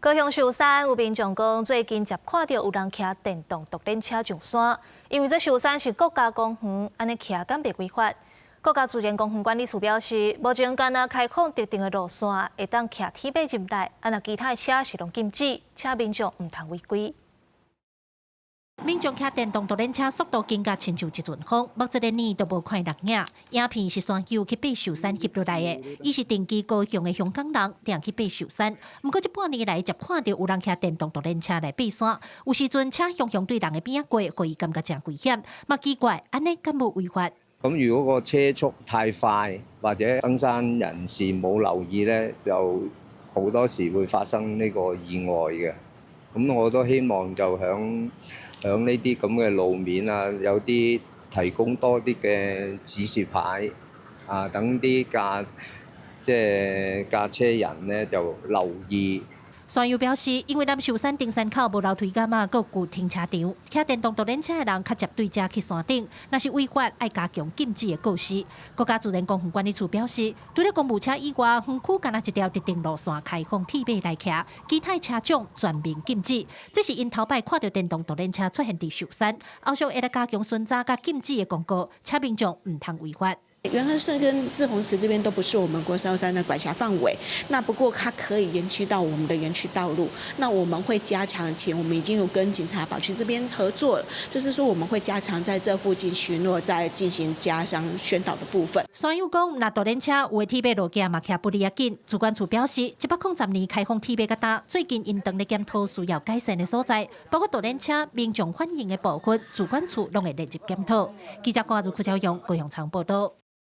高雄壽山有民眾講，最近捷看著有人騎電動獨輪車上山，因為這壽山是國家公園，按呢騎敢袂違法？國家自然公園管理處表示，目前干焦開放特定的路線，會當騎鐵馬入來，啊若其他的車是攏禁止，請民眾毋通違規。民眾騎電動獨輪車速度緊甲親像一陣風，目一个年都無看人影。影片是山友去爬壽山翕落來的，伊是定居高雄的香港人，定去爬壽山。毋過這半年來，捷看著有人騎電動獨輪車來爬山，有時陣車雄雄對人的邊仔過，予伊感覺誠危險。嘛奇怪，按呢敢無違法？咁如果個車速太快，或者登山人士冇留意咧，就好多時會發生呢個意外嘅。咁我都希望就響呢啲咁嘅路面啊，有啲提供多啲嘅指示牌啊，等啲駕即係駕車人咧就留意。山友表示，因為南壽山登山口無樓梯監嘛，閣有停車場，騎電動獨輪車的人較捷對遮去山頂，若是違法，愛加強禁止的告示。國家自然公園管理處表示，除了公務車以外，園區干焦一條特定路線開放鐵馬來騎，其他車種全面禁止。這是𪜶頭擺看著電動獨輪車出現佇壽山，後續會來加強巡查佮禁止的公告，請民眾毋通違法。元亨社跟滯洪池這邊都不是我們國壽山的管轄範圍，那不過它可以延續到我們的園區道路。那我們會加強，前我們已經有跟警察保區這邊合作，就是說我們會加強在這附近巡邏，再進行加強宣導的部分。山友講，若獨輪車有的鐵馬路徑嘛騎不離仔緊。自管處表示，110年開放鐵馬到今，最近𪜶當咧檢討需要改善的所在，包括獨輪車民眾反映的部分，自管處攏會列入檢討。記者郭阿如、柯昭勇高雄場報道。